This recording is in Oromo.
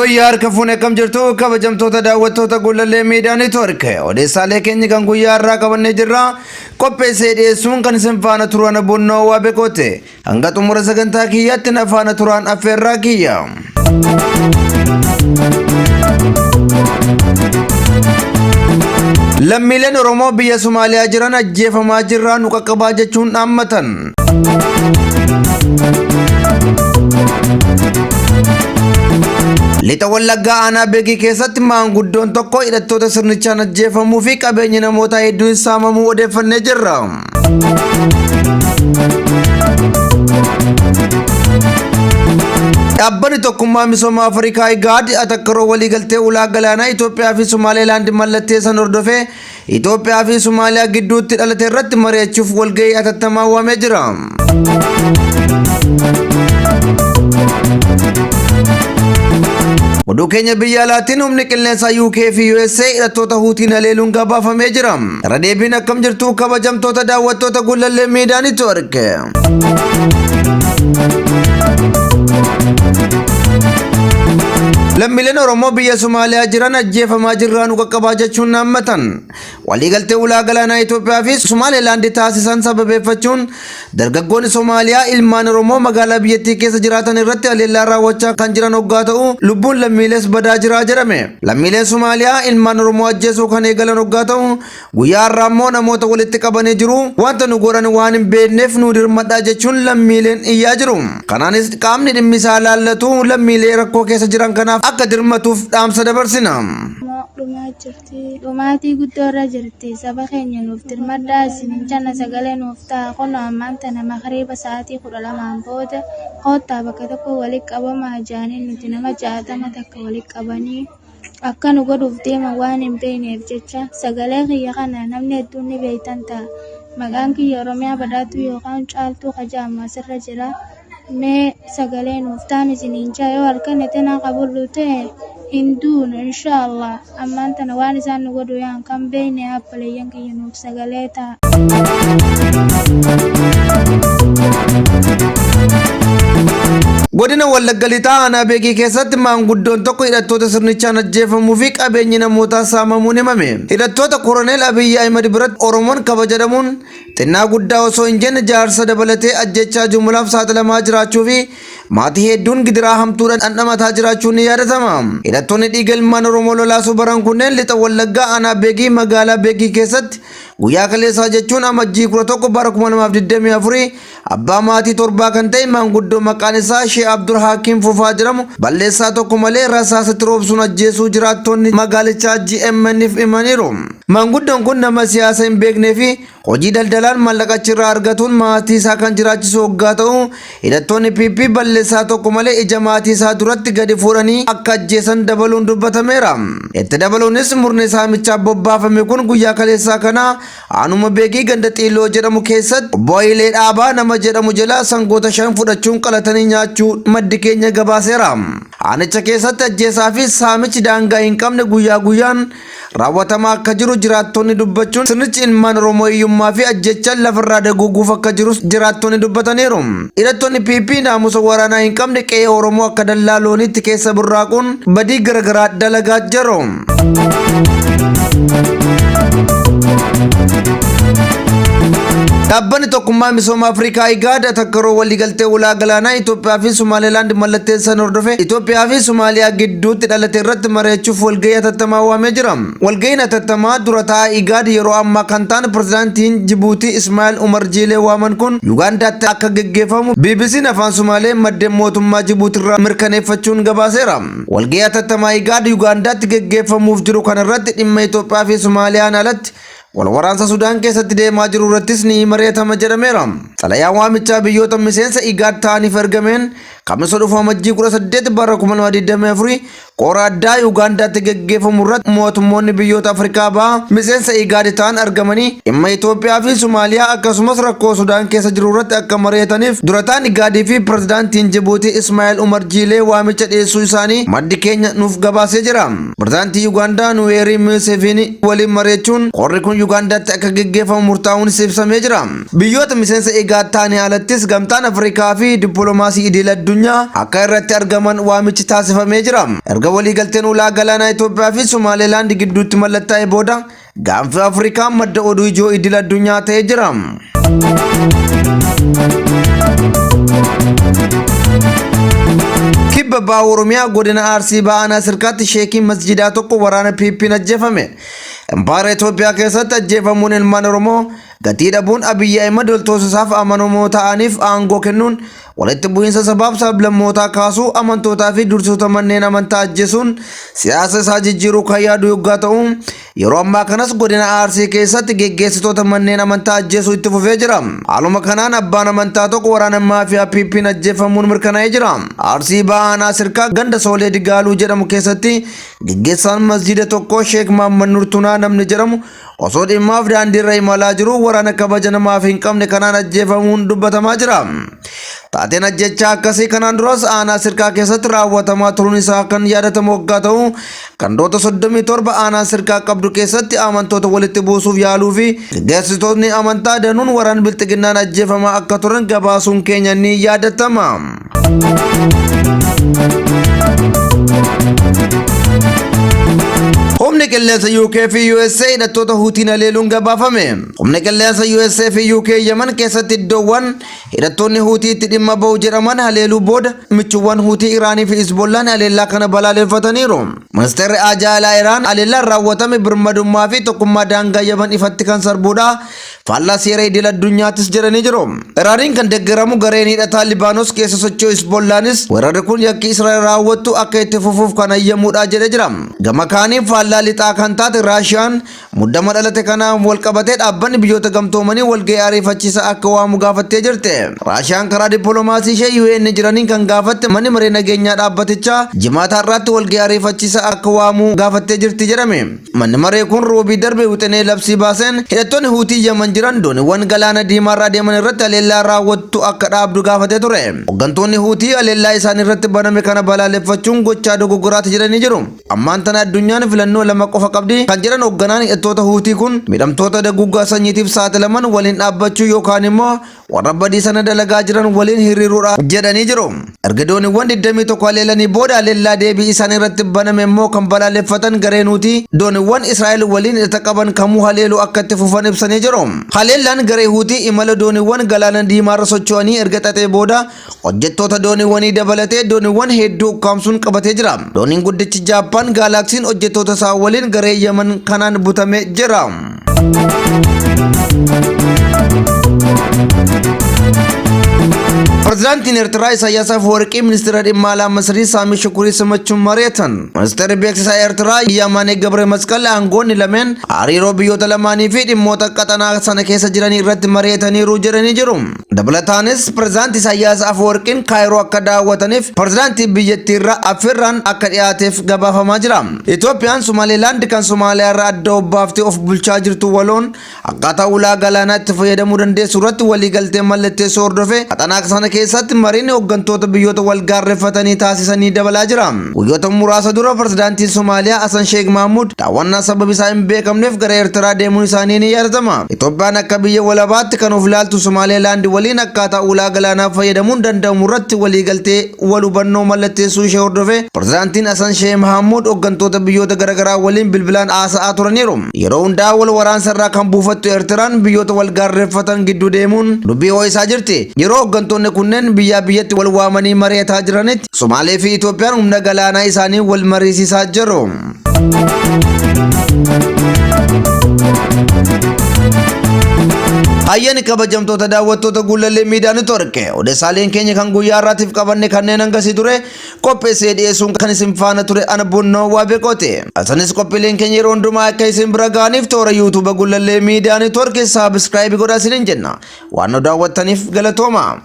Yooyyaa harka fuune akkam jirtu kabajamtoota daawwattoota Gullallee Miidiyaa Neetwoork odeessaalee keenya kan guyyaa har'aa qabannee jirra qopheessee dhiyeessuun kan isin faana turan Bunnoo Waabekooti. Hanga xumura sagantaa kiyyaatti na faana turaan affeerraa kiyya. Lammiileen Oromoo biyya Somaaliyaa jiran ajjeefamaa jirraa nu qaqqabaa jechuun dhaammatan. Lixa Wallaggaa aanaa Beekii keessatti maanguddoon tokko hidhattoota sirnichaan ajjeefamuu fi qabeenyi namootaa hedduun saamamuu odeeffannee jirra. Dhaabbanni Tokkummaa Misooma Afrikaa IGAD atakkaroo waliigaltee ulaa galaanaa Itoophiyaa fi Somaalilaand mallatteessan hordofee Itoophiyaa fi Somaaliyaa gidduutti dhalate irratti mari'achuuf walgahii atattamaa waamee jira. Oduu keenya biyya alaatiin humni qilleensaa UK fi USA hidhattoota Huutiin haleeluun gabaafamee jira. Irra deebiin akkam jirtu kabajamtoota daawwattoota Gullallee Miidiyaa Neetwoork. Lammiileen Oromoo biyya Somaaliyaa jiran ajjeefamaa jirraa nu qaqqabaa jechuun naammatan. Waliigaltee ulaa galaanaa Itoophiyaa fi Somaalilaand taasisan sababeeffachuun dargaggoonni Somaaliyaa ilmaan Oromoo magaalaa biyyattii keessa jiraatan irratti haleellaa raawwachaa kan jiran hoggaa ta'u lubbuun lammiilees badaa jira jedhame. Lammiileen Somaaliyaa ilmaan Oromoo ajjeesuu kan eegalan hoggaa ta'u guyyaa har'aa immoo namoota walitti qabanii jiru. Wanta nu godhan waan hin beekneef nu dirmadhaa jechuun lammiileen iyyaa jiru. Kanaanis qaamni dhimmi isaa laallatu lammiilee rakkoo keessa jiran kanaaf akka dirmatuuf dhaamsa dabarsina. Dhumaa jirti. Dhumaatii guddoo irra jirti. Saba keenya nuuf dirmadhaa isinin jenna sagalee nuuf ta'a. Kunoo ammaan tana makriiba sa'aatii 12n booda koottaa bakka tokko wali qabamaa ja'anii nuti nama 60 takka wali qabanii akka nu godhuuf deeman waan hin beekneef jecha sagalee kiyya kana namni hedduun ni beektan ta'a. Maqaan kiyya Oromiyaa Badhaatuu yookaan Caaltuu ka ja'amu asirra jira. Mee sagalee nuuf ta'an isiniin ja'a yoo halkan etenaa ka bullu ta'e hin duunu inshaa Allah ammaan tana waan isaan nu godhu yaan kan beekne yaa obboleeyyan kiyya nuuf sagalee ta'a. Godina Wallagga Lixaa aanaa Beekii keessatti maanguddoon tokko hidhattoota sirnichaan ajjeefamuu fi qabeenyi namootaa saamamuun himame. Hidhattoota Koroneel Abiyyi Ahimad biratti Oromoon kabaja dhabuun xinnaa guddaa osoo hin jenne jaarsa dabalatee ajjechaa jumlaaf saaxilamaa jiraachuu fi maatii hedduun gidiraa hamtuudhaan dhandhamataa jiraachuun ni yaadatama. Hidhattoonni dhiiga ilmaan Oromoo lolaasuu baran kunneen lixa Wallaggaa aanaa Beegii magaalaa Beegii keessatti guyyaa kaleessaa jechuun Amajjii 11 bara 2024 abbaa maatii torbaa kan ta'e maanguddoo maqaan isaa Shee Abdul Hakiim Fufaa jedhamu balleessaa tokko malee rasaasatti roobsuun ajjeesuu jiraattonni magaalichaa GMN'f himaniiru. Maanguddoon kun nama siyaasa hin beeknee fi hojii daldalaan maallaqa achirraa argatuun maatii isaa kan jiraachisu hoggaa ta'u hidhattoonni PP balleessaa tokko malee ija maatii isaa duratti gadi fuudhanii akka ajjeesan dabaluun dubbatameera. Itti dabaluunis murni saamichaa bobbaafame kun guyyaa kaleessaa kana aanuma Beegii ganda Xiilloo jedhamu keessatti obbo Hayilee Dhaabaa nama jedhamu jalaa sangoota 5 fudhachuun qalatanii nyaachuu maddi keenya gabaaseera. Aanicha keessatti ajjeesaa fi saamichi daangaa hin qabne guyyaa guyyaan raawwatamaa akka jiru jiraattonni dubbachuun sirnichi ilmaan Oromoo hiyyummaa fi ajjechaan lafarraa daguuguuf akka jirus jiraattonni dubbataniiru. Hidhattoonni PP naamusa waraanaa hin qabne qe'ee Oromoo akka dallaa looniitti keessa burraaquun badii garaagaraa dalagaa jiru. Dhaabbanni Tokkummaa Misooma Afrikaa IGAD atakkaroo waliigaltee ulaa galaanaa Itoophiyaa fi Somaalilaand mallatteessan hordofee Itoophiyaa fi Somaaliyaa gidduutti dhalate irratti mari'achuuf walgahii hatattamaa waamee jira. Walgahiin hatattamaa dura taa'aa IGAD yeroo ammaa kan ta'an pirezidaantiin Jibuutii Ismaa'il Umar Jiilee waaman kun Yugaandaatti akka geggeeffamu BBC'n Afaan Sumaalee maddeen mootummaa Jibuutirraa mirkaneeffachuun gabaaseera. Walgahii hatattamaa IGAD Yugaandaatti geggeeffamuuf jiru kanarratti dhimma Itoophiyaa fi Sumaaliyaan alatti wal waraansa Sudaan keessatti deemaa jiru irrattis ni mari'atama jedhameera. Xalayaan waamichaa biyyoota miseensa IGAD ta'aniif ergameen Kamisa dhufu Amajjii 18 bara 2024 kora addaa Yugaandaatti geggeeffamu irratti mootummoonni biyyoota Afrikaa bahaa miseensa IGAD ta'an argamanii dhimma Itoophiyaa fi Somaaliyaa akkasumas rakkoo Sudaan keessa jiru irratti akka mari'ataniif durataan IGAD fi pirezidaantiin Jibuutii Ismaa'eel Umar Jiilee waamicha dhiyeessuu isaanii maddi keenya nuuf gabaasee jira. Pirezidaantii Yugaandaa Nuweerii Museviinii waliin mari'achuun korri kun Yugaandaatti akka geggeeffamu murtaa'uunis ibsamee jira. Biyyoota miseensa IGAD IGAD ta'anii alattis gamtaan Afrikaa fi dippiloomaasii idil addunyaa akka irratti argaman waamichi taasifamee jira. Erga waliigalteen ulaa galaanaa Itoophiyaa fi Somaalilaand gidduutti mallattaa'e booda gaanfi Afrikaa madda oduu ijoo idil addunyaa ta'ee jira. Kibba Baha Oromiyaa godina Arsii Baha Aanaa Sirkaatti sheekiin masjidaa tokko waraana PP'n ajjeefame. Impaayera Itoophiyaa keessatti ajjeefamuun ilmaan Oromoo gatii dhabuun Abiyyi Ahimad loltoota isaaf amanamoo ta'aniif aangoo kennuun walitti bu'iinsa sabaaf sablammootaa kaasuu amantootaa fi dursitoota manneen amantaa ajjeesuun siyaasa isaa jijjiiruu kan yaadu yoggaa ta'u yeroo ammaa kanas godina Arsii keessatti geggeessitoota manneen amantaa ajjeesuu itti fufee jira. Haaluma kanaan abbaan amantaa tokko waraana maafiyaa PP'n ajjeefamuun mirkanaa'ee jira. Arsii Baha Aanaa Sirkaa ganda Soolee Digaaluu jedhamu keessatti geggeessaan masjiida tokkoo Sheek Mahammad Nur Tunaa namni jedhamu osoo dhimmaaf daandiirra imalaa jiru waraana kabaja namaaf hin qabne kanaan ajjeefamuun dubbatamaa jira. Taateen ajjechaa akkasii kanaan duras aanaa Sirkaa keessatti raawwatamaa turuun isaa kan yaadatamu waggaa ta'u gandoota 37 aanaan Sirkaa qabdu keessatti amantoota walitti buusuuf yaaluu fi geggeessitootni amantaa danuun waraana bilxiginnaan ajjeefamaa akka turan gabaasuun keenya ni yaadatama. Humni qilleensa UK fi USA hidhattoota Huutiin haleeluun gabaafame. Humni qilleensa USA fi UK Yemen keessatti iddoowwan hidhattoonni Huutii itti dhimma ba'u jedhaman haleeluu booda michuuwwan Huutii Iraanii fi Hizbollaan haleellaa kana balaaleffataniiru. Ministeerri Haajaa Alaa Iraan haleellaan raawwatame birmadummaa fi tokkummaa daangaa Yemen ifatti kan sarbuudha. Faallaa seera idil addunyaattis jedhanii jiru. Iraaniin kan deeggaramu gareen hidhataa Libaanos keessa socho'u Hizbollaanis weerarri kun yakki Israa'el raawwattu akka itti fufuuf kan hayyamuudha jedhee jira. Gama kaaniin faallaa lixaa kan taate Raashiyaan muddama dhalate kanaan wal qabatee dhaabbanni biyyoota gamtoomanii walga'ii ariifachiisaa akka waamu gaafattee jirti. Raashiyaan karaa dippiloomaasii ishee UN jiraniin kan gaafatte manni maree nageenyaa dhaabbatichaa jimaata har'aatti walga'ii ariifachiisaa akka waamu gaafattee jirti jedhame. Manni maree kun roobii darbe wixinee labsii baaseen hidhattoonni Huutii Yaman jiran dooniiwwan galaana diimaarra adeeman irratti haleellaa raawwattu akka dhaabdu gaafatee ture. Hooggantoonni Huutii haleellaa isaan irratti baname kana balaaleffachuun gochaa dogoggoraati jedhanii jiru. Ammaan tana addunyaan filannoo lama qofa qabdi kan jedhan hoogganaan hidhattoota Huutii kun miidhamtoota daguggaa sanyiitiif saaxilaman waliin dhaabbachuu yookaan immoo warra badii sana dalagaa jiran waliin hiriiruudha jedhanii jiru. Erga dooniiwwan 21 haleelanii booda haleellaa deebii isaan irratti baname immoo kan balaaleffatan gareen Huutii dooniiwwan Israa'el waliin hidhata qaban kamuu haleeluu akka itti fufan ibsanii jiru. Haleellaan garee Huutii imala dooniiwwan galaana diimaarra socho'anii erga xaxee booda hojjettoota dooniiwwanii dabalatee dooniiwwan hedduu ukkaamsuun qabatee jira. Dooniin guddichi Jaappaan Gaalaaksiin hojjettoota isaa waliin garee Yaman kanaan butame jira. Pirezidaantiin Eertiraa Isaayyaas Afwerqii ministeera dhimma alaa Masrii Saamii Shukurii simachuun mari'atan. Ministeerri beeksisaa Eertiraa Yamaanee Gabre Masqal aangoonni lameen hariiroo biyyoota lamaanii fi dhimmoota qaxanaa sana keessa jiranii irratti mari'ataniiru jedhanii jiru. Dabalataanis pirezidaanti Isaayyaas Afwerqiin Kaayiroo akka daawwataniif pirezidaantii biyyattii irraa affeerraan akka dhiyaateef gabaafamaa jira. Itoophiyaan Somaalilaand kan Somaaliyaa irraa adda of baaftee of bulchaa jirtu waloon akkaataa ulaa galaanaa itti fayyadamuu dandeessu irratti waliigaltee mallatteessuu hordofee qaxanaa sana keessatti mariin hooggantoota biyyoota wal gaarreeffatanii taasisanii dabalaa jira. Guyyoota muraasa dura pirezidaantiin Somaaliyaa Hasan Sheekh Mahmud daawwannaa sababa isaa hin beekamneef gara Eertiraa deemuun isaanii ni yaadatama. Itoophiyaan akka biyya walabaatti kan of ilaaltu Somaalilaand waliin akkaataa ulaa galaanaa fayyadamuun danda'amu irratti waliigaltee wal hubannoo mallatteessuu ishee hordofee pirezidaantiin Hasan Sheekh Mahamud hooggantoota biyyoota garaagaraa waliin bilbilaan haasa'aa turaniiru. Yeroo hundaa wal waraansa irraa kan buufattu Eertiraan biyyoota wal gaarreeffatan gidduu deemuun dubbii ho'isaa jirti. Yeroo hooggantoonni kunneen biyyaa biyyatti wal waamanii mari'ataa jiranitti Somaalee fi Itoophiyaan humna galaanaa isaanii wal mariisisaa jiru. Hayyani kabajamtoota daawwattoota Guullallee Miidiyaa Network odeessaaleen keenya kan guyyaa har'aatiif qabanne kanneen hangasii ture qopheessee dhiyeessuun kan isin faana ture ana Bunnoo Waabeqooti. Isinis qophiileen keenya yeroo hundumaa akka isin bira ga'aniif toora YouTube Guullallee Miidiyaa Network subscribe godhaa isiniin jenna. Waan nu daawwattaniif galatooma.